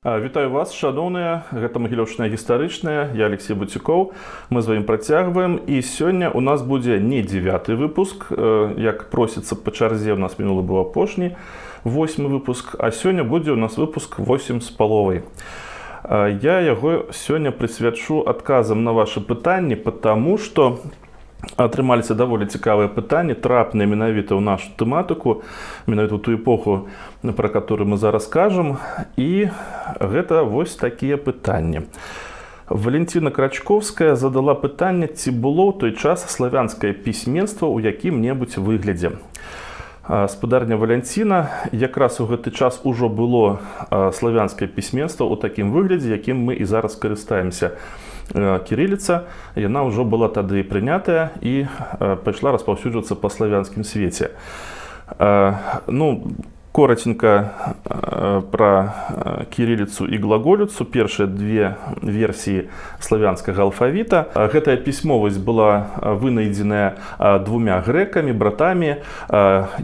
Вітаю вас, шаноўныя. Гэта «Магілёўшчына гістарычная», я Алексей Буцюкоў. Мы з вами працягваем, і сёння у нас будзе не дзевяты выпуск, як просіцца па чарзе, у нас мінулы быў апошні, восьмы выпуск, а сёння будзе у нас выпуск 8 з паловай. Я яго сёння прысвячу адказам на вашы пытанні, потому что атрымаліся даволі цікавыя пытанні, трапныя менавіта ў нашу тэматыку, менавіта ў ту эпоху, пра которую мы зараз кажам. І гэта вось такія пытанні. Валентина Крачковская задала пытанне, ці было ў той час славянскае пісьменства ў якім-небудзь выглядзе. Спадарня Валянціна, якраз у гэты час ужо было славянскае пісьменства ў такім выглядзе, якім мы і зараз карыстаемся. Кірыліца, яна ўжо была тады прынятая і пайшла распаўсюджвацца па славянскім свеце. Ну, коротенько пра кірыліцу і глаголіцу, першыя две версіі славянскага алфавіта. Гэтая пісьмовасць была вынайдзеная двумя грэкамі, братамі,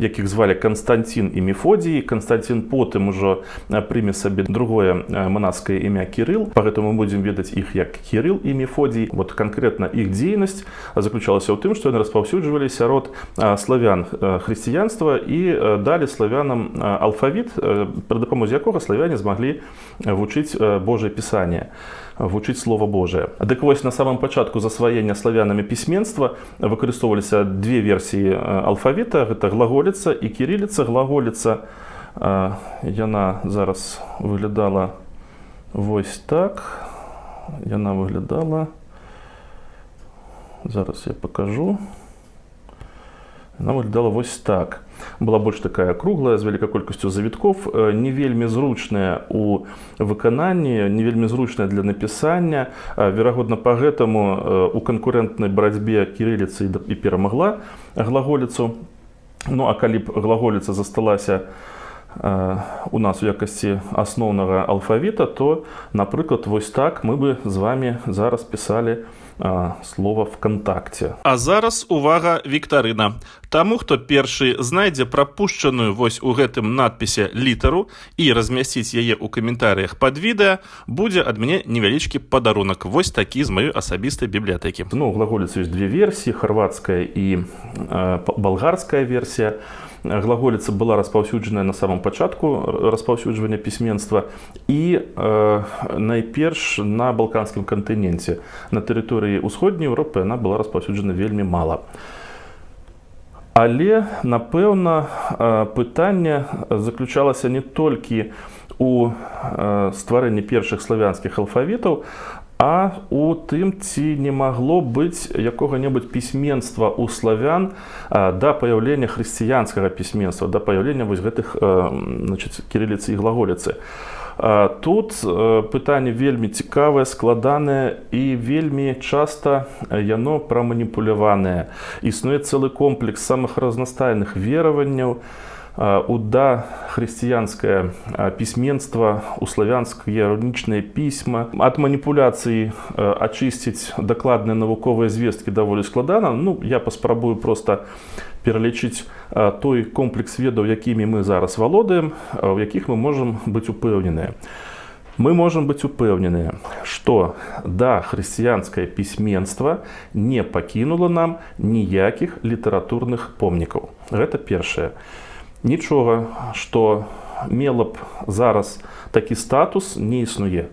якіх звалі Канстанцін і Мефодій. Канстанцін потым ужо прыме сабе другое манаскае імя Кірыл, поэтому мы будзем ведаць іх як Кірыл і Мефодій. Вот канкрэтна іх дзейнасць заключалася ў тым, што яны распаўсюджвалі сярод славян хрысціянства і далі славянам алфавіт, пры дапамозе якога славяне змаглі вучыць Божае пісанне, вучыць слова Божае. Дык вось, на самым пачатку засваення славянамі пісьменства выкарыстоўваліся две версіі алфавіта, гэта глаголіца і кірыліца. Глаголіца, яна зараз выглядала вось так. Яна выглядала, зараз я покажу. Она выглядала вось так. Была больш такая круглая, з вялікай колькасцю завітков, не вельмі зручная у выкананні, не вельмі зручная для напісання. Верагодна, па гэтаму у канкурэнтнай барацьбе кірыліца і перамагла глаголіцу. Ну а калі б глаголіца засталася у нас у якасці асноўнага алфавіта, то, напрыклад, вось так мы бы з вами зараз пісалі слова «ВКонтакте». А зараз увага, віктарына. Таму, хто першы знайдзе прапушчаную вось у гэтым надпісе літару і размясціць яе ў каментарыях пад відэа, будзе ад мяне невялічкі падарунак, вось такі, з маёй асабістай бібліятэкі. Ну, глаголіцы ёсць две версіі, харвацкая і балгарская версія. Глаголіца была распаўсюджаная на самом пачатку распаўсюджвання пісьменства і найперш на балканскім кантыненце. На тэрыторыі Усходняй Еўропы она была распаўсюджана вельмі мала. Але, напэўна, пытанне заключалася не толькі у стварэнні першых славянскіх алфавітаў, а у тым, ці не магло быць якога-небудзь пісьменства ў славян да паяўлення хрысціянскага пісьменства, да паяўлення вось гэтых, значит, кірыліцы і глаголіцы. Тут пытанне вельмі цікавае, складанае, і вельмі часта яно праманіпуляванае. Існуе цэлы комплекс самых разнастайных вераванняў у да хрысціянскае пісьменства, у славянскія рунічныя пісьма. Ад маніпуляцый ачысціць дакладныя навуковыя звесткі даволі складана. Ну, я паспрабую просто пералічыць той комплекс ведаў, якімі мы зараз валодаем, у якіх мы можам быць упэўненыя. Мы можам быць упэўненыя, што да хрысціянскае пісьменства не пакінула нам ніякіх літаратурных помнікаў. Гэта першае. Нічога, што мела б зараз такі статус, не існуе.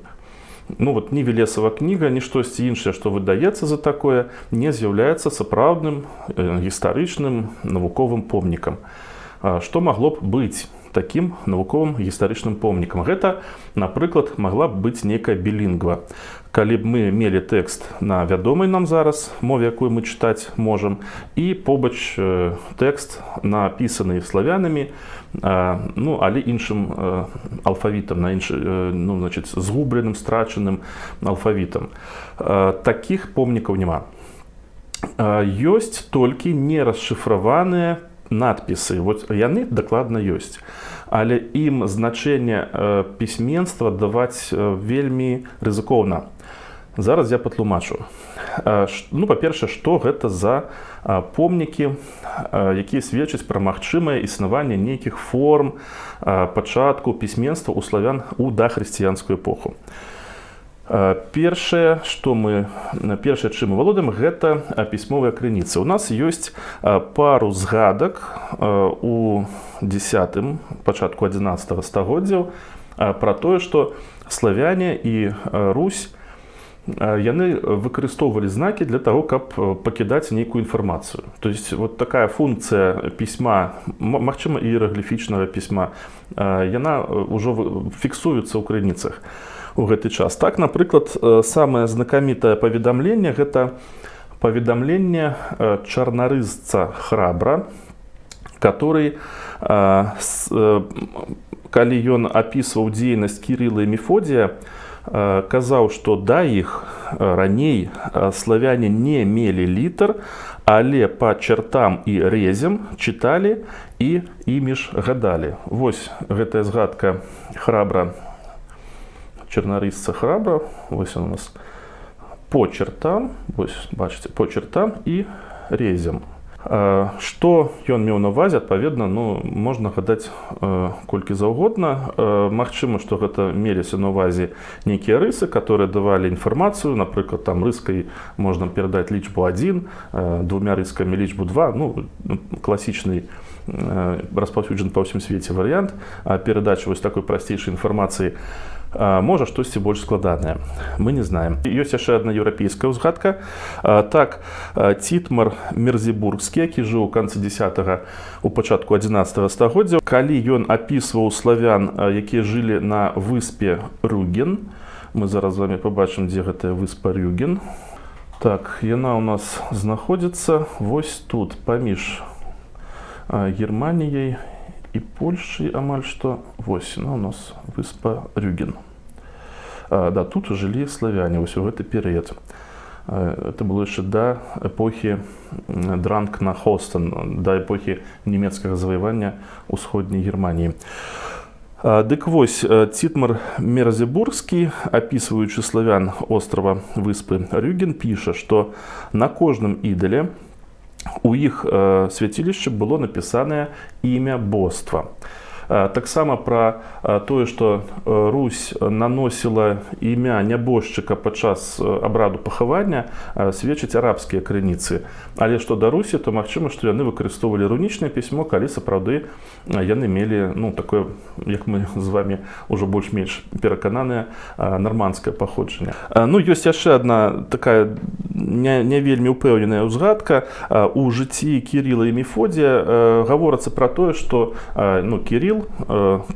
Ну вот, ні Велесава кніга, ні штосьці іншае, што выдаецца за такое, не з'яўляецца сапраўдным гістарычным навуковым помнікам. Што магло б быць такім навуковым гістарычным помнікам? Гэта, напрыклад, магла б быць нейкая білінгва. Калі б мы мелі тэкст на вядомай нам зараз мове, якую мы чытаць можам, і побач тэкст, напісаны славянамі, ну, але іншым алфавітам, на іншы, ну, значит, згубленым, страчаным алфавітам. Такіх помнікаў няма. Ёсць толькі нерасшыфраваныя надпісы. Вот яны дакладна ёсць. Але ім значэнне пісьменства даваць вельмі рызыкоўна. Зараз я патлумачу. Ну, па-першае, што гэта за помнікі, якія сведчаць пра магчымае існаванне нейкіх форм пачатку пісьменства ў славян у дахрысціянскую эпоху. Першае, што мы першае, чым мы валодаем, гэта пісьмовыя крыніцы. У нас ёсць пару згадак у 10, пачатку 11 стагоддзяў пра тое, што славяне і Русь, яны выкарыстоўвалі знакі для того, каб пакідаць нейкую інфармацыю. То есть вот такая функцыя пісьма, магчыма, іерагліфічнага пісьма, яна ўжо фіксуецца ў крыніцах у гэты час. Так, напрыклад, самае знакамітае паведамленне — гэта паведамленне чарнарызца Храбра, который, калі ён апісваў дзейнасць Кірыла і Мефодія, казаў, што да іх раней славяне не мелі літар, але па чартам і рэзям чыталі і імі ж гадалі. Вось гэтая згадка Храбра, чарнарысца Храбра, вось он у нас по чертам, вось бачыце, по чертам і резям. Што ён меў на ўвазе, адпаведна, ну, можна гадаць колькі заўгодна. Магчыма, што гэта меліся на ўвазе нейкія рысы, которые давалі інфармацыю, напрыклад, там рыскай можна перадаць лічбу 1, двумя рыскамі лічбу 2, ну, класічны, распаўсюджаны па ўсім свеце варыянт перадачы вось такой прасцейшай інфармацыі. Можа, штосьці больш складанае, мы не знаем. Ёсць яшчэ одна еўрапейская ўзгадка. Так, Цітмар Мерзебургскі, які жыў у канцы 10, у пачатку 11 стагоддзя, калі ён апісваў славян, якія жылі на выспе Рюген, мы зараз з вами побачым, дзе гэтая выспа Рюген. Так, яна у нас знаходзіцца вось тут, паміж Германіяй і Польшчай амаль што. Вось яна у нас, выспа Рюген. Да, тут жылі славяне вось у гэты перыяд. Это было яшчэ да эпохі Drang nach Osten, да эпохі нямецкага заваявання ўсходняй Германіі. Дык вось, Цітмар Мерзебургскі, апісваючы славян острова выспы Рюген, піша, што на кожным ідале у іх свяцілішчы было напісанае імя боства. Таксама пра тое, што Русь наносіла імя нябожчыка падчас абраду пахавання, сведчаць арабскія крыніцы. Але што да Русі, то магчыма, што яны выкарыстоўвалі рунічнае пісьмо, калі сапраўды яны мелі, ну, такое, як мы з вами ўжо больш-менш перакананыя, нарманскае паходжанне. Ну, ёсць яшчэ одна такая не вельмі ўпэўненая ўзгадка. У жыцці Кірыла і Мефодія гаворыцца пра тое, што ну, Кірыл,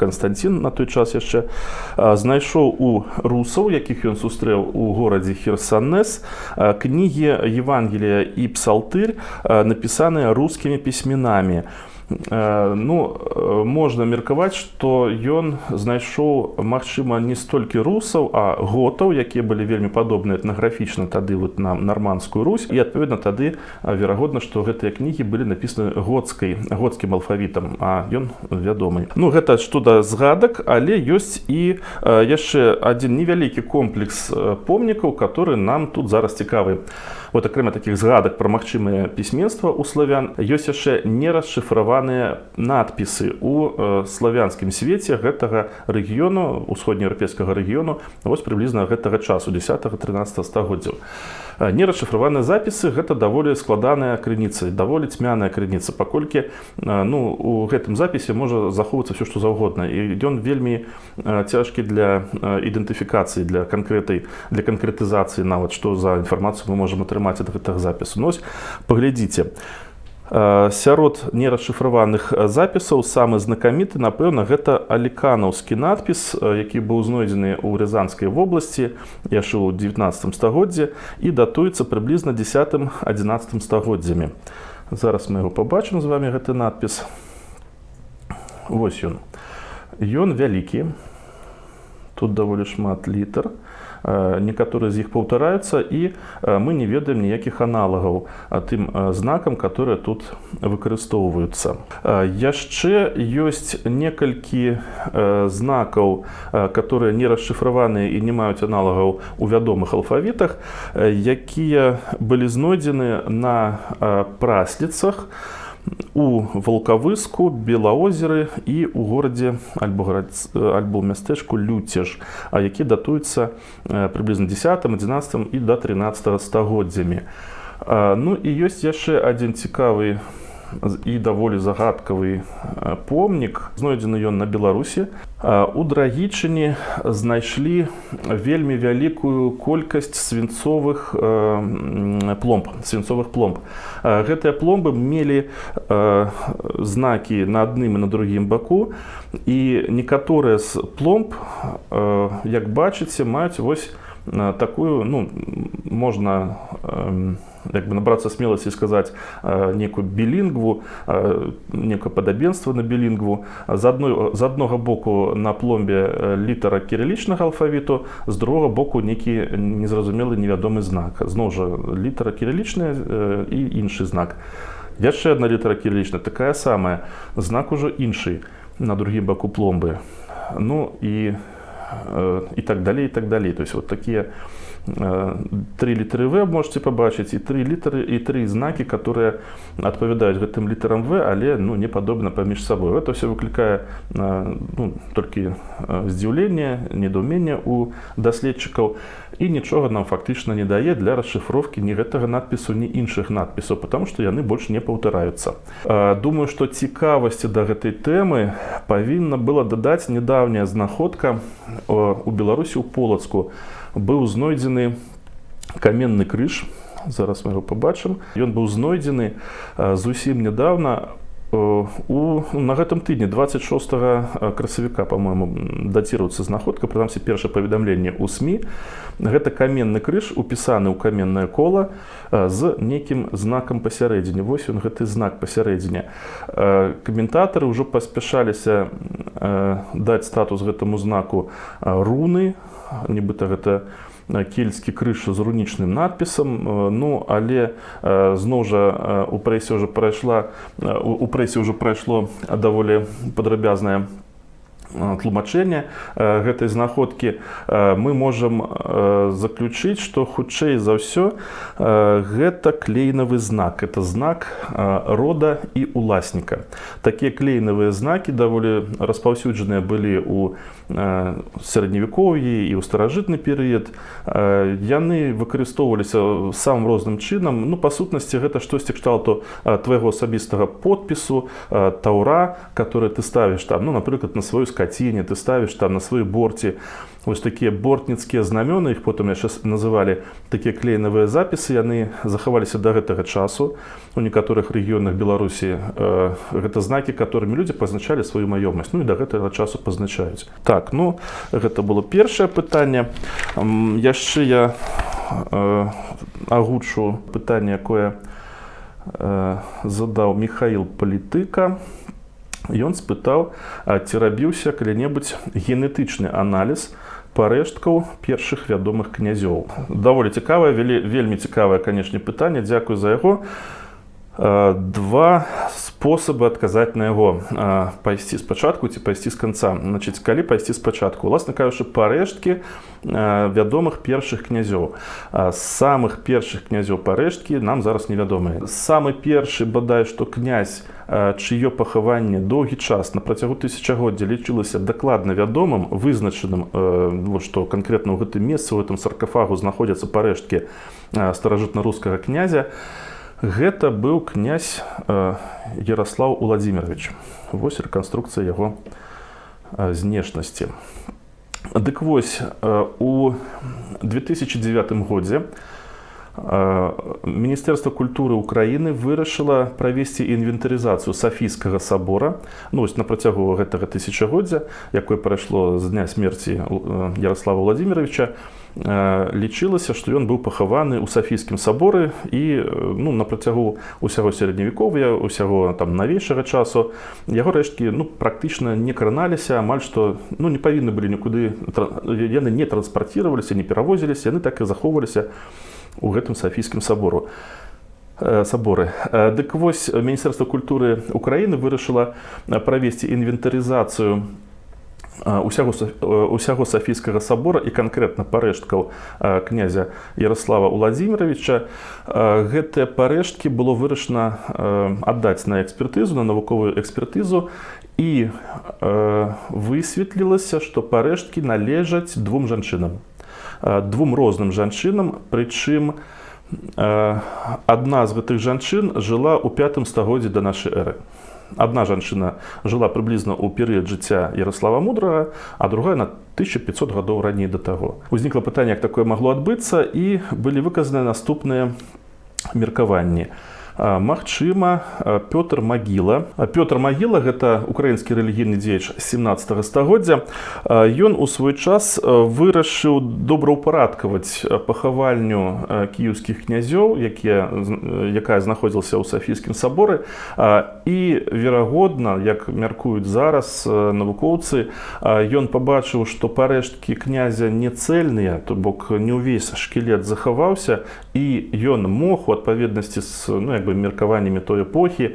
Канстанцін на той час яшчэ, знайшоў у русаў, якіх ён сустрэў у горадзе Херсанес, кнігі Евангелія і Псалтырь, напісаныя рускімі пісьменамі. Ну, можна меркаваць, што ён знайшоў, магчыма, не столькі русаў, а готаў, якія былі вельмі падобныя этнаграфічна тады вот на нарманскую Русь, і адпаведна тады верагодна, што гэтыя кнігі былі напісаны гоцкім алфавітам, а ён вядомы. Ну, гэта што да згадак, але ёсць і яшчэ адзін невялікі комплекс помнікаў, который нам тут зараз цікавы. Вот акрамя такіх згадак пра магчымае пісьменства ў славян, ёсць яшчэ нерасшыфраваныя надпісы у славянскім свеце гэтага рэгіёну, усходнееўрапейскага рэгіёну, вось прыблізна гэтага часу, 10-13 стагоддзяў. Нерасшыфраваныя запісы — гэта даволі складаная крыніца, даволі цьмяная крыніца, паколькі ну, у гэтым запісе можа захоўвацца ўсё што заўгодна, і ён вельмі цяжкі для ідэнтыфікацыі, для канкрэтызацыі нават, што за інфармацыю мы можам атрымаць ад гэтага запісу. Ну, ось, паглядзіце. Сярод нерасшыфраваных запісаў самы знакаміты, напэўна, гэта аліканаўскі надпіс, які быў знойдзены ў Рязанскай вобласці яшчэ ў 19 стагоддзі і датуецца прыблізна 10-11 стагоддзямі. Зараз мы яго пабачым з вами, гэты надпіс. Вось ён. Ён вялікі. Тут даволі шмат літар. Некаторыя з іх паўтараюцца, і мы не ведаем ніякіх аналагаў тым знакам, которые тут выкарыстоўваюцца. Яшчэ ёсць некалькі знакаў, которые не расшыфраваныя і не маюць аналагаў у вядомых алфавітах, якія былі знойдзены на прасліцах у Валкавыску, Белаозеры і ў горадзе альбо мястэчку Люцеж, які датуюцца прыблізна 10, 11 і да 13 стагоддзямі. Ну і ёсць яшчэ адзін цікавы і даволі загадкавы помнік. Знойдзены ён на Беларусі. У Драгічыне знайшлі вельмі вялікую колькасць свінцовых пломб. Гэтыя пломбы мелі знакі на адным і на другім баку, і некаторыя з пломб, як бачыце, маюць вось такую, ну, можна як бы набрацца смеласці сказаць, некую білінгву, некае падабенства на білінгву. З аднога боку на пломбе літара кірылічнага алфавіту, з другога боку нейкі незразумелы, невядомы знак. Зноў жа літара кірылічная і іншы знак. Яшчэ одна літара кірылічная, такая самая, знак ужо іншы на другім баку пломбы. Ну і так далей, і так далей. То есть вот такія тры літары В можете пабачыць, і тры літары, і тры знакі, которые адпавядаюць гэтым літарам В, але, ну, не падобна паміж сабой. Это все выклікае, ну, толькі здзіўленне, недаўменне у даследчыкаў і нічога нам фактычна не дае для расшыфроўкі ні гэтага надпісу, ні іншых надпісаў, потому что яны больш не паўтараюцца. Думаю, што цікавасці да гэтай тэмы павінна была дадаць нядаўняя знаходка у Беларусі. У Полацку быў знойдзены каменны крыж. Зараз мы его побачым. Ён быў знойдзены зусім нядаўна, ну, на гэтым тыдні, 26 красавіка, по-моему, датируецца знаходка, прынамсі першае паведамленне ў СМІ. Гэта каменны крыж, упісаны ў каменнае кола з нейкім знакам пасярэдзіне. Вось ён, гэты знак пасярэдзіне. Каментатары ўжо паспяшаліся даць статус гэтаму знаку руны, нібыта гэта кельцкі крыж з рунічным надпісам. Ну, але зноў жа у прэсе ўжо прайшло даволі падрабязнае тлумачэнне гэтай знаходкі. Мы можам заключыць, што хутчэй за ўсё гэта клейнавы знак, это знак рода і уласніка. Такія клейнавыя знакі даволі распаўсюджаныя былі у сярэдневяков'і і ў старажытны перыяд. Яны выкарыстоўваліся самым розным чынам. Ну, па сутнасці гэта штосьці кшталту твайго асабістага подпісу, таўра, который ты ставіш там, ну, напрыклад, на сваю скаціне, ты ставіш там на сваёй борце. Вось такія бортніцкія знамёны, іх потым яшчэ называлі, такія клейнавыя запісы, яны захаваліся да гэтага часу у некаторых рэгіёнах Беларусі. Гэта знакі, которыми людзі пазначалі сваю маёмасць, ну і да гэтага часу пазначаюць. Так, ну, гэта было першае пытанне. Яшчэ я агучу пытанне, якое задаў Михаил Палітыка. Ён спытаў, ці рабіўся калі-небудзь генетычны аналіз парэшткаў першых вядомых князёў. Даволі цікавае, вельмі цікавае, канешне, пытанне, дзякую за яго. Два спосабы адказаць на яго: пайсці спачатку ці пайсці з канца. Значит, калі пайсці спачатку, уласна кажучы, парэшткі вядомых першых князёў. Самых першых князёў парэшткі нам зараз невядомыя. Самы першы, бадай што, князь, чыё пахаванне доўгі час, на працягу тысячагоддзя, лічылася дакладна вядомым, вызначаным, вот, што канкрэтна ў гэтым месцы, у гэтым саркафагу знаходзяцца парэшткі старажытна-рускага князя, гэта быў князь Ярослав Уладзіміравіч. Вось рэканструкцыя яго знешнасці. Дык вось, у 2009 годзе Міністэрства культуры Украіны вырашыла правесці інвентарызацыю Сафійскага сабора, ну, вось на працягу гэтага тысячагоддзя, якое прайшло з дня смерці Ярослава Владимировича. Лічылася, што ён быў пахаваны ў Сафійскім саборы, і, ну, на працягу ўсяго сярэдневяков'я, усяго там навейшага часу яго рэшткі, ну, практычна не краналіся, амаль што, ну, не павінны былі нікуды, яны не транспарцироваліся, не перавозіліся, яны так і захоўваліся у гэтым Сафійскім саборы. Дык вось, Міністэрства культуры Украіны вырашыла правесці інвентарызацыю усяго Сафійскага сабора і канкрэтна парэшткаў князя Ярослава Владимировича. Гэтыя парэшткі было вырашана аддаць на экспертызу, на навуковую экспертызу, і высветлілася, што парэшткі належаць двум жанчынам, двум розным жанчынам, прычым адна з гэтых жанчын жыла ў пятым стагоддзі да нашай эры. Адна жанчына жыла прыблізна ў перыяд жыцця Ярослава Мудрага, а другая на 1500 гадоў раней да таго. Узнікла пытанне, як такое магло адбыцца, і былі выказаны наступныя меркаванні. Магчыма, Пётр Магіла. Пётр Магіла — гэта украінскі рэлігійны дзеяч 17 стагоддзя. Ён у свой час вырашыў добраўпарадкаваць пахавальню кіеўскіх князёў, якая знаходзілася ў Сафійскім саборы. І, верагодна, як мяркуюць зараз навукоўцы, ён пабачыў, што парэшткі князя не цельныя, то бок не ўвесь шкілет захаваўся, і ён мог у адпаведнасці з, ну, як бы меркаваннямі той эпохі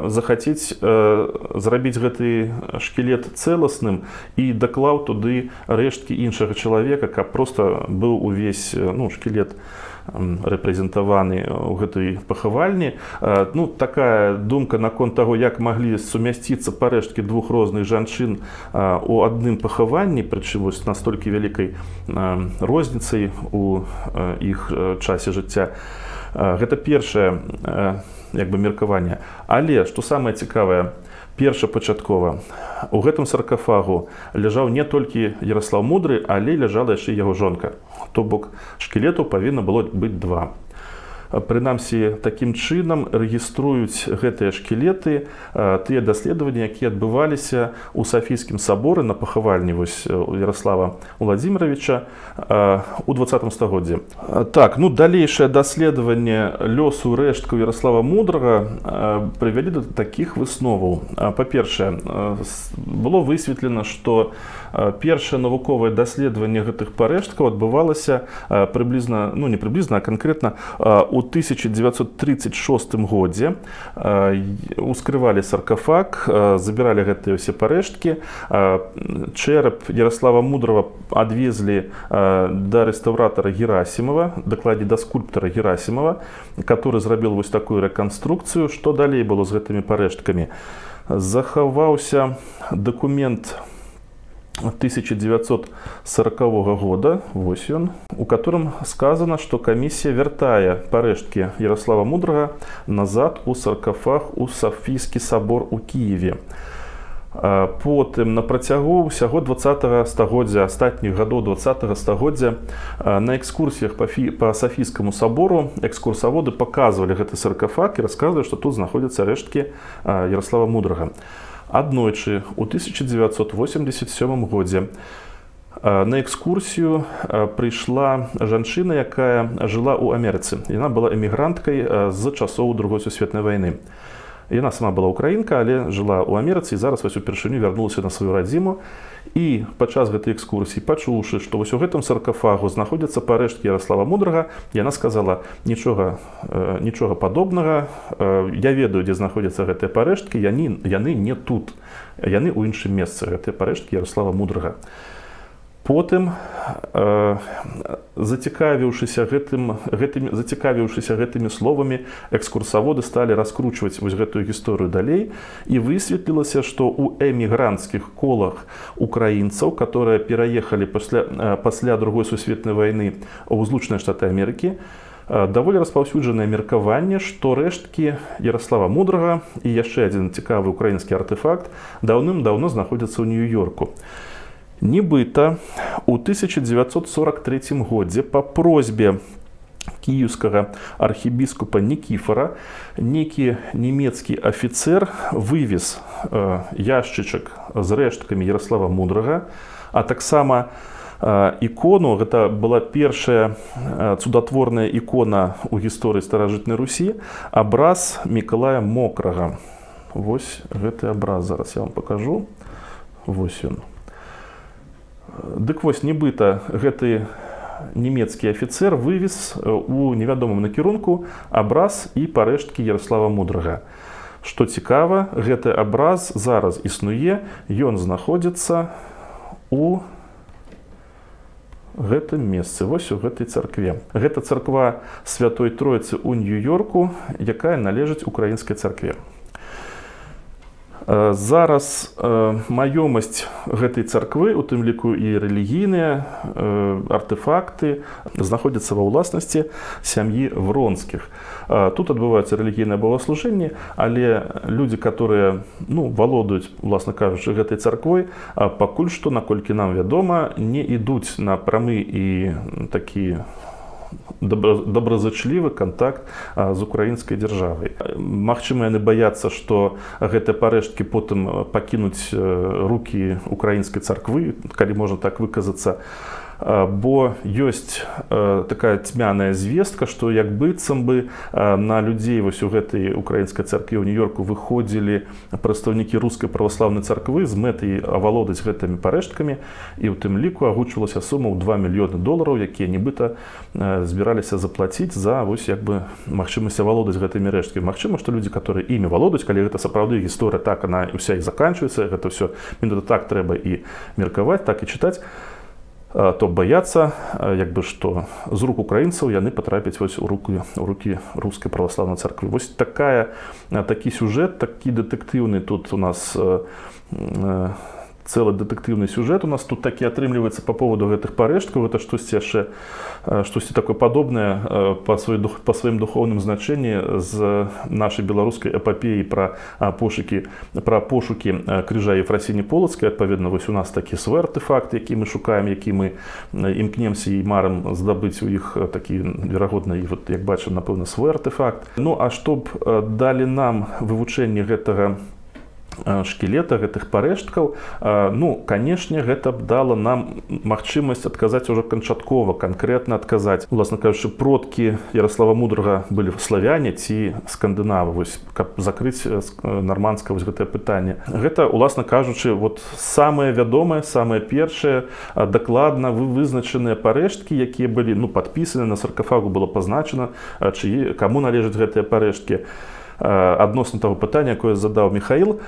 захацець зрабіць гэты шкілет цэласным і даклаў туды рэшткі іншага чалавека, каб проста быў увесь, ну, шкілет рэпрэзентаваны ў гэтай пахавальні. Ну, такая думка наконт таго, як маглі сумясціцца парэшткі двух розных жанчын у адным пахаванні, прычым вось настолькі вялікай розніцай у іх часе жыцця. Гэта першае, як бы, меркаванне. Але што самае цікавае, першапачаткова у гэтым саркафагу ляжаў не толькі Ярослав Мудры, але ляжала яшчэ яго жонка. То бок шкілетаў павінна было быць два. Прынамсі, такім чынам рэгіструюць гэтыя шкілеты тыя даследаванні, якія адбываліся ў Сафійскім саборы на пахавальні вось Ярослава Владимировича у 20 стагоддзі. Так, ну, далейшае даследаванне лёсу рэшткаў Ярослава Мудрага прывялі да такіх высноваў. Па-першае, было высветлена, што першае навуковае даследаванне гэтых парэшткаў адбывалася прыблізна, ну, не прыблізна, а канкрэтна у 1936 годзе. Ускрывалі саркафаг, забіралі гэтыя ўсе парэшткі. Чэрап Ярослава Мудрага адвезлі да рэстаўратара Герасімова, дакладней, да скульптара Герасімова, который зрабіў вось такую рэканструкцыю. Што далей было з гэтымі парэшткамі? Захаваўся дакумент 1940 года, вось ён, у котором сказано, что камісія вяртае парэшткі Ярослава Мудрага назад у саркафаг у Сафійскі сабор у Кіеве. Потым на працягу ўсяго 20 стагоддзя, астатніх гадоў 20 стагоддзя, на экскурсіях па Сафійскаму сабору экскурсаводы паказвалі гэты саркафаг і расказвалі, што тут знаходзяцца рэшткі Ярослава Мудрага. Аднойчы у 1987 годзе на экскурсію прыйшла жанчына, якая жыла ў Амерыцы. Яна была эмігранткай з часоў Другой сусветнай вайны. Яна сама была украінка, але жыла ў Амерыцы і зараз вось упершыню вярнулася на сваю радзіму. І падчас гэтай экскурсіі, пачуўшы, што вось у гэтым саркафагу знаходзяцца парэшткі Ярослава Мудрага, яна сказала: «Нічога, нічога падобнага, я ведаю, дзе знаходзяцца гэтыя парэшткі, яны не тут, яны ў іншым месцы, гэтыя парэшткі Ярослава Мудрага». Потым, зацікавіўшыся гэтымі словамі, экскурсаводы сталі раскручваць вось гэтую гісторыю далей, і высветлілася, што ў эмігранцкіх колах украінцаў, которые пераехалі пасля Другой сусветнай вайны ў Злучаныя Штаты Амерыкі, даволі распаўсюджанае меркаванне, што рэшткі Ярослава Мудрага і яшчэ адзін цікавы украінскі артэфакт даўным-даўно знаходзяцца ў Нью-Йорку. Нібыта у 1943 годзе па просьбе Кіеўскага архібіскупа Нікіфара нейкі нямецкі афіцэр вывез яшчычак з рэшткамі Ярослава Мудрага, а таксама ікону. Гэта была першая цудатворная ікона ў гісторыі старажытнай Русі, абраз Мікалая Мокрага. Вось гэты абраз, зараз я вам покажу. Вось ён. Дык вось, нібыта гэты нямецкі афіцэр вывез у невядомым накірунку абраз і парэшткі Ярослава Мудрага. Што цікава, гэты абраз зараз існуе, ён знаходзіцца у гэтым месцы, вось у гэтай царкве. Гэта царква Святой Тройцы ў Нью-Йорку, якая належыць украінскай царкве. Зараз маёмасць гэтай царквы, у тым ліку і рэлігійныя артэфакты, знаходзяцца ва ўласнасці сям'і Вронскіх. Тут адбываюцца рэлігійныя богаслужэнні, але людзі, которые, ну, валодаюць, уласна кажучы, гэтай царквой, пакуль што, наколькі нам вядома, не ідуць на прамы і такі добразычлівы кантакт з украінскай дзяржавай. Магчыма, яны баяцца, што гэтыя парэшткі потым пакінуць рукі украінскай царквы, калі можна так выказацца, бо ёсць такая цьмяная звестка, што як быццам бы на людзей вось у гэтай украінскай царкве ў Нью-Йорку выходзілі прадстаўнікі Рускай праваслаўнай царквы з мэтай авалодаць гэтымі парэшткамі, і ў тым ліку агучвалася сума ў 2 мільёны долараў, якія нібыта збіраліся заплаціць за вось як бы магчымасць авалодаць гэтымі рэшткамі. Магчыма, што людзі, которые імі валодаюць, калі гэта сапраўды гісторыя, так она ўся і заканчваецца, гэта ўсё менавіта так трэба і меркаваць, так і чытаць, то баяцца, як бы што з рук украінцаў яны патрапяць вось у рукі Рускай праваслаўнай царквы. Вось такі сюжэт, такі дэтэктыўны тут у нас, цэлы дэтэктыўны сюжэт у нас тут такі атрымліваецца по поводу гэтых парэшткаў. Это штосьці яшчэ, штосьці такое падобнае па сваім духоўным значэнні з нашай беларускай эпапеі пра пошукі крыжа Ефрасіні Полацкай. Адпаведна, вось у нас такі свой артэфакт, які мы шукаем, які мы імкнемся і марым здабыць у іх такі, верагодна, і вот, як бачым, напэўна, свой артэфакт. Ну а чтоб далі нам вывучэнне гэтага шкілета, гэтых парэшткаў, ну, канешне, гэта б дала нам магчымасць адказаць ужо канчаткова, канкрэтна адказаць, уласна кажучы, продкі Ярослава Мудрага былі славяне ці скандынавы, вось каб закрыць нарманска вось гэтае пытанне. Гэта, уласна кажучы, вот самае вядомае, самае першае дакладна вы вызначаныя парэшткі, якія былі, ну, падпісаны на саркафагу, было пазначана, чыі, каму належаць гэтыя парэшткі. Адносна таго пытання, якое задаў Михаил,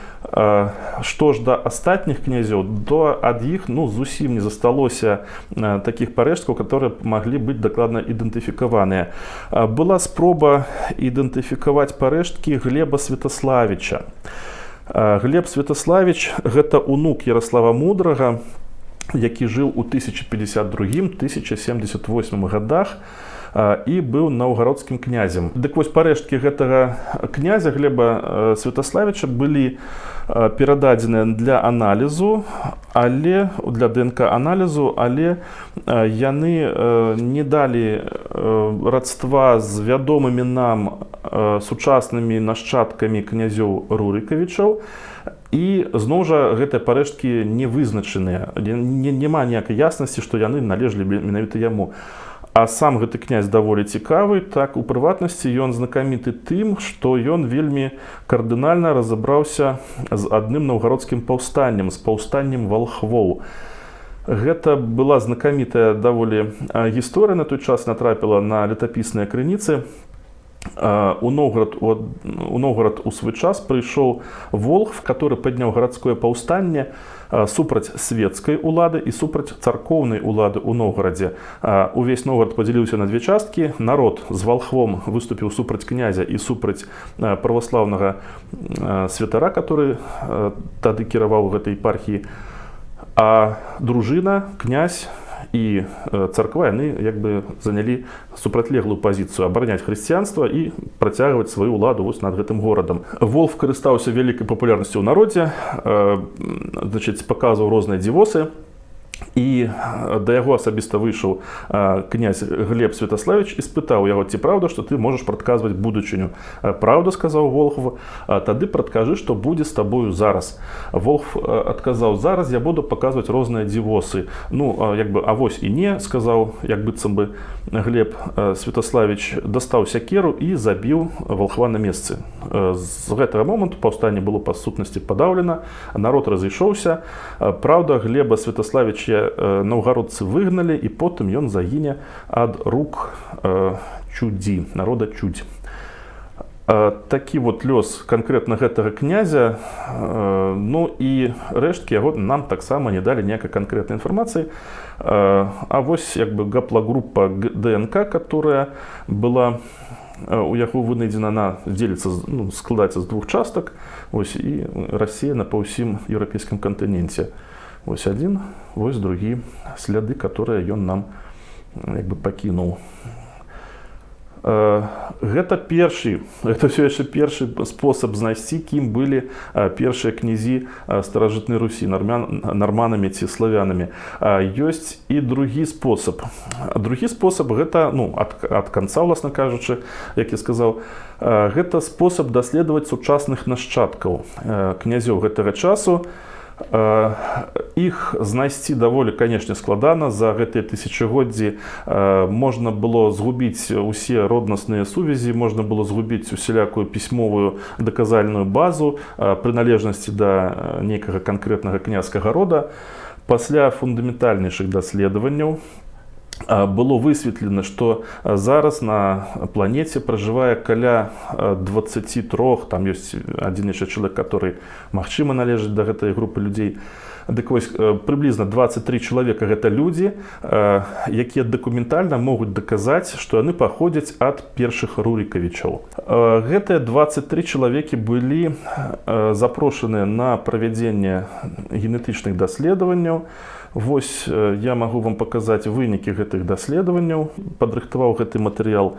што ж да астатніх князёў, то ад іх, ну, зусім не засталося такіх парэшткаў, которые маглі быць дакладна ідэнтыфікаваныя. Была спроба ідэнтыфікаваць парэшткі Глеба Святаславіча. Глеб Святаславіч — гэта унук Ярослава Мудрага, які жыў у 1052-1078 годах і быў наўгародскім князем. Дык вось, парэшткі гэтага князя Глеба Святаславіча былі перададзеныя для аналізу, але для ДНК аналізу, але яны не далі радства з вядомымі нам сучаснымі нашчадкамі князёў Рурыкавічаў. І зноў жа гэтыя парэшткі не вызначаныя, няма ніякай яснасці, што яны належалі менавіта яму. А сам гэты князь даволі цікавы. Так, у прыватнасці, ён знакаміты тым, што ён вельмі кардынальна разабраўся з адным наўгародскім паўстаннем, з паўстаннем валхвоў. Гэта была знакамітая даволі гісторыя, на той час натрапіла на летапісныя крыніцы. У Новгород у свой час прыйшоў волхв, который падняў гарадское паўстанне супраць светскай улады і супраць царкоўнай улады ў Новгарадзе. Увесь Новгород падзяліўся на две часткі. Народ з валхвом выступіў супраць князя і супраць праваслаўнага святара, который тады кіраваў гэтай епархіі. А дружына, князь і царква, яны як бы занялі супрацьлеглую пазіцыю: абараняць хрысціянства і працягваць сваю ўладу вось над гэтым горадам. Волхв карыстаўся вялікай папулярнасцю ў народзе, значыць, паказваў розныя дзівосы. І да яго асабіста выйшаў князь Глеб Святаславіч і спытаў яго: «Ці праўда, што ты можаш прадказваць будучыню?» «Праўда, — сказаў волхв. — Тады прадкажы, што будзе з табою зараз». Волхв адказаў: «Зараз я буду паказваць розныя дзівосы». «Ну, як бы, а вось і не, — сказаў як быццам бы Глеб Святаславіч, дастаў сякеру і забіў волхва на месцы. З гэтага моманту паўстанне было па сутнасці падаўлена, народ разышоўся. Праўда, Глеба Святаславіча наўгародцы выгналі, і потым ён загіне ад рук чудзі, народа чудзь. Такі вот лёс канкрэтна гэтага князя. Ну і рэшткі яго нам таксама не далі ніякай канкрэтнай інфармацыі. А вось як бы гаплогруппа ДНК, которая была у яго вынайдзена, она дзеліцца, ну, складаецца з двух частак, ось, і рассеяна па ўсім еўрапейскім кантыненце. Вось адзін, вось другі сляды, которые ён нам як бы пакінуў. Гэта першы, это все яшчэ першы спосаб знайсці, кім былі першыя князі старажытнай Русі, нарманамі ці славянамі. Ёсць і другі спосаб. Другі спосаб — гэта, ну, ад канца, уласна кажучы, як я сказаў, гэта спосаб даследаваць сучасных нашчадкаў князёў гэтага часу. Іх знайсці даволі, канешне, складана. За гэтыя тысячагоддзі можна было згубіць усе роднасныя сувязі, можна было згубіць усялякую пісьмовую даказальную базу прыналежнасці да нейкага канкрэтнага князькага рода. Пасля фундаментальнейшых даследаванняў было высветлена, што зараз на планете пражывае каля 23, там ёсць адзін яшчэ чалавек, который, магчыма, належыць да гэтай групы людзей. Дык вось, прыблізна 23 чалавека — гэта людзі, якія дакументальна могуць даказаць, што яны паходзяць ад першых Рурыкавічаў. Гэтыя 23 чалавекі былі запрошаныя на правядзенне генетычных даследаванняў. Вось я магу вам паказаць вынікі гэтых даследаванняў. Падрыхтаваў гэты матэрыял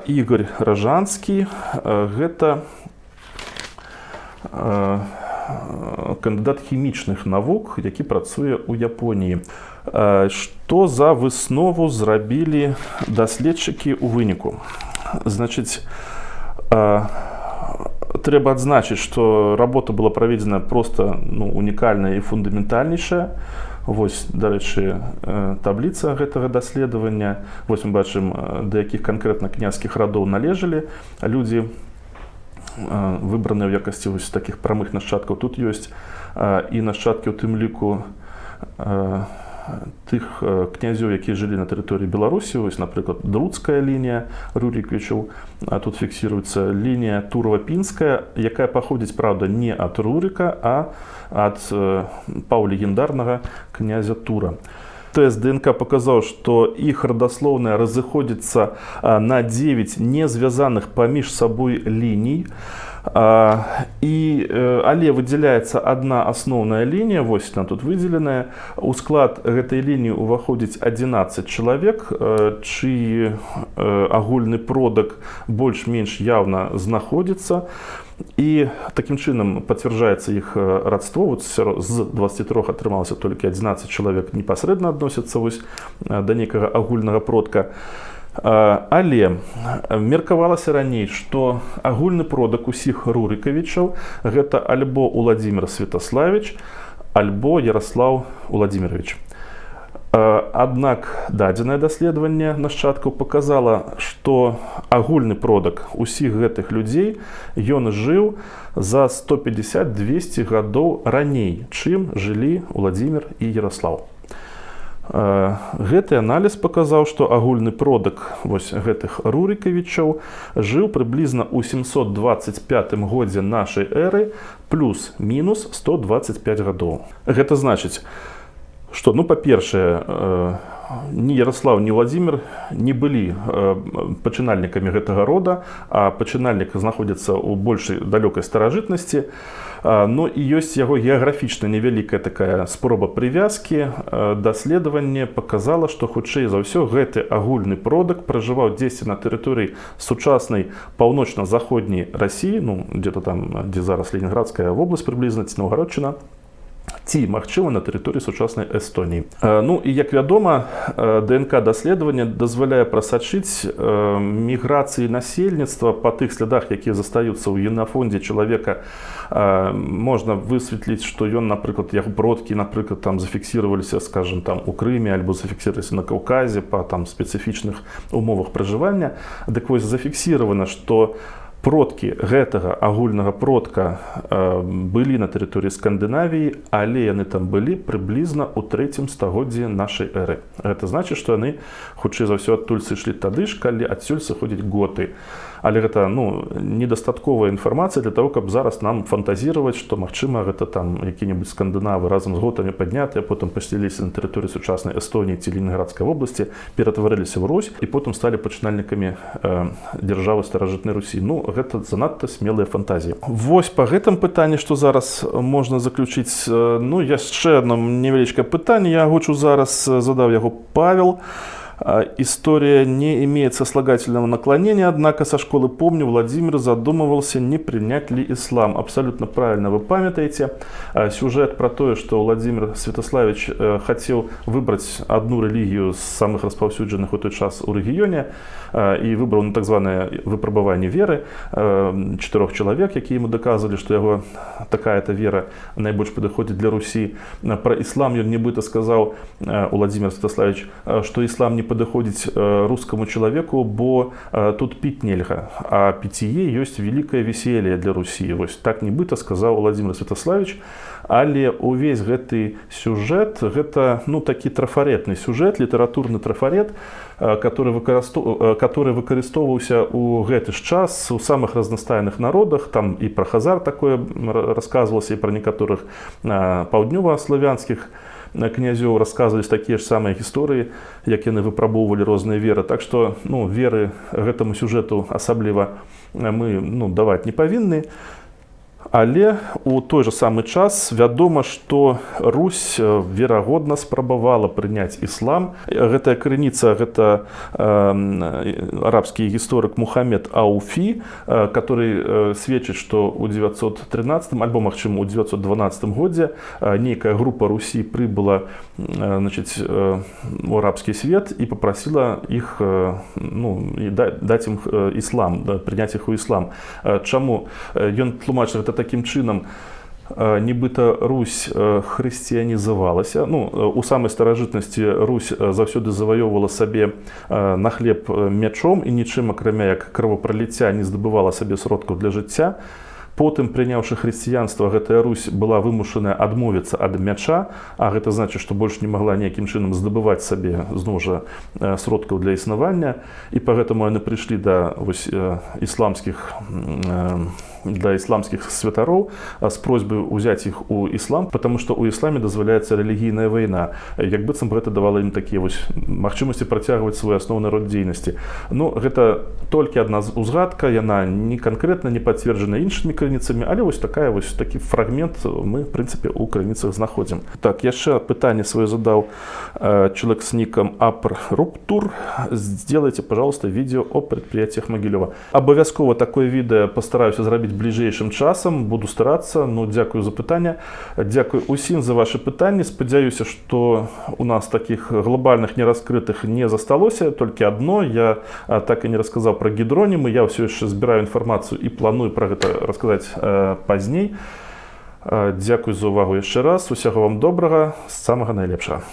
Ігор Ражанскі. Гэта кандыдат хімічных навук, які працуе ў Японіі. Што за выснову зрабілі даследчыкі ў выніку? Значыць, трэба адзначыць, што работа была праведзена проста, ну, унікальная і фундаментальнейшая. Вось, дарэчы, табліца гэтага даследавання. Вось мы бачым, да якіх канкрэтна князькіх радоў належалі людзі, выбраныя ў якасці вось такіх прамых нашчадкаў. Тут ёсць і нашчадкі ў тым ліку тых князёў, якія жылі на тэрыторыі Беларусі. Вось, напрыклад, друцкая лінія Рурыкавічаў, а тут фіксіруецца лінія турава-пінская, якая паходзіць, праўда, не ад Рурыка, а ад паўлегендарнага князя Тура. Тест ДНК показаў, што іх радаслоўная разыходзіцца на 9 не звязаных паміж сабой ліній. І, але выдзяляецца одна асноўная лінія, вось она тут выдзеленая. У склад гэтай лініі ўваходзіць 11 чалавек, чый агульны продак больш-менш яўна знаходзіцца. І такім чынам пацвярджаецца іх радство. Вот з 23 атрымалася толькі 11 чалавек непасрэдна адносяцца вось да нейкага агульнага продка. Але меркавалася раней, што агульны продак усіх Рурыкавічаў — гэта альбо Уладзімир Святаславіч, альбо Ярослав Уладзіміравіч. Аднак дадзенае даследаванне нашчадкаў показала, што агульны продак усіх гэтых людзей, ён жыў за 150-200 гадоў раней, чым жылі Уладзімир і Ярослав. Гэты аналіз паказаў, што агульны продак вось гэтых Рурыкавічаў жыў прыблізна ў 725 годзе нашай эры, плюс-мінус 125 гадоў. Гэта значыць, што, ну, па-першае, ні Ярослав, ні Уладзімир не былі пачынальнікамі гэтага рода, а пачынальнік знаходзіцца ў большай далёкай старажытнасці. Ну і ёсць яго геаграфічна невялікая такая спроба прывязкі. Даследаванне показала, што хутчэй за ўсё гэты агульны продак пражываў дзесьці на тэрыторыі сучаснай паўночна-заходняй Расіі, ну, где-то там, дзе зараз Ленінградская вобласць прыблізна ці Наўгародчына. Ці, магчыма, на тэрыторыі сучаснай Эстоніі. Ну і, як вядома, ДНК даследаванне дазваляе прасачыць міграцыі насельніцтва па тых слядах, якія застаюцца ў генафондзе чалавека. Можна высветліць, што ён, напрыклад, яго продкі, напрыклад, там зафіксироваліся, скажем, там у Крыме альбо зафіксироваліся на Каўказе па там спецыфічных умовах пражывання. Дык вось, зафіксирована, што продкі гэтага агульнага продка былі на тэрыторыі Скандынавіі, але яны там былі прыблізна ў трэцім стагоддзі нашай эры. Гэта значыць, што яны хутчэй за ўсё адтуль сышлі тады ж, калі адсюль сыходзяць готы. Але гэта, ну, недастатковая інфармацыя для того, каб зараз нам фантазировать, што, магчыма, гэта там які-небудзь скандынавы разам з готамі паднятыя, потым пасяліліся на тэрыторыі сучаснай Эстоніі ці Ленінградскай вобласці, ператварыліся ў Русь і потым сталі пачынальнікамі дзяржавы Старажытнай Русі. Ну, гэта занадта смелыя фантазіі. Вось па гэтым пытанні, што зараз можна заключыць. Ну, яшчэ одно невялічкае пытанне я агучу зараз, задаў яго Павел. История не имеет сослагательного наклонения, однако со школы помню, Владимир задумывался, не принять ли ислам. Абсолютно правильно вы памятаеце. Сюжет про то, что Владимир Святославич хотел выбрать одну религию з самых распаўсюджаных у той час у рэгіёне і выбраў на так званае выпрабаванне веры чатырох чалавек, якія ему доказывали, што яго такая-то вера найбольш падыходзіць для Русі. Пра іслам ён нібыта сказаў, Владимир Святославич, што іслам не падыходзіць рускаму чалавеку, бо тут піць нельга, а питье ёсць великое веселье для Русі. Вось так нібыта сказаў Владимир Святославич. Але увесь гэты сюжэт — гэта, ну, такі трафарэтны сюжэт, літаратурны трафарэт, который выкарыстоўваўся у гэты ж час у самых разнастайных народах. Там і пра хазар такое рассказывалася, і пра некаторых паўднёва-славянскіх князёў рассказывались такія ж самыя гісторыі, як яны выпрабоўвалі розныя веры. Так што, ну, веры гэтаму сюжэту асабліва мы, ну, даваць не павінны. Але у той жа самы час вядома, што Русь верагодна спрабавала прыняць іслам. Гэтая крыніца — гэта арабскі гісторык Мухаммед Ауфі, который сведчыць, што ў 913 альбо, магчыма, у 912 годзе нейкая група Русі прыбыла, значит, у арабскі свет і папрасіла іх, ну, даць ім іслам, да, прыняць іх у іслам. Чаму? Ён тлумачыць гэта такім чынам: нібыта Русь хрысціянізавалася. Ну, у самай старажытнасці Русь заўсёды заваёўвала сабе на хлеб мячом і нічым, акрамя як кровапраліцця, не здабывала сабе сродкаў для жыцця. Потым, прыняўшы хрысціянства, гэтая Русь была вымушаная адмовіцца ад мяча, а гэта значыць, што больш не магла ніякім чынам здабываць сабе зноў жа сродкаў для існавання, і па гэтаму яны прыйшлі да вось ісламскіх святароў з просьбай узяць іх у іслам, потому что у ісламе дазваляецца рэлігійная вайна, як быццам бы гэта давала ім такія вось магчымасці працягваць свой асноўны род дзейнасці. Ну, гэта толькі адна узгадка, яна не канкрэтна не пацверджана іншымі крыніцамі, але вось такая вось такі фрагмент мы, в прынцыпе, у крыніцах знаходзім. Так, яшчэ пытанне сваё задаў чалавек с нікам Апр Руптур: «Сделайте, пожалуйста, видео о предприятиях Могилева». Абавязкова такое відэа пастараюся зрабіць бліжэйшым часам, буду старацца. Ну, дзякую за пытанне, дзякую усім за ваши пытанні. Спадзяюся, что у нас таких глобальных нераскрытых не засталося. Толькі одно я так і не расказаў про гідронімы. Я ўсё яшчэ збіраю інфармацыю і планую про гэта расказаць пазней. Дзякуй за увагу яшчэ раз, усяго вам добрага, самага найлепшага.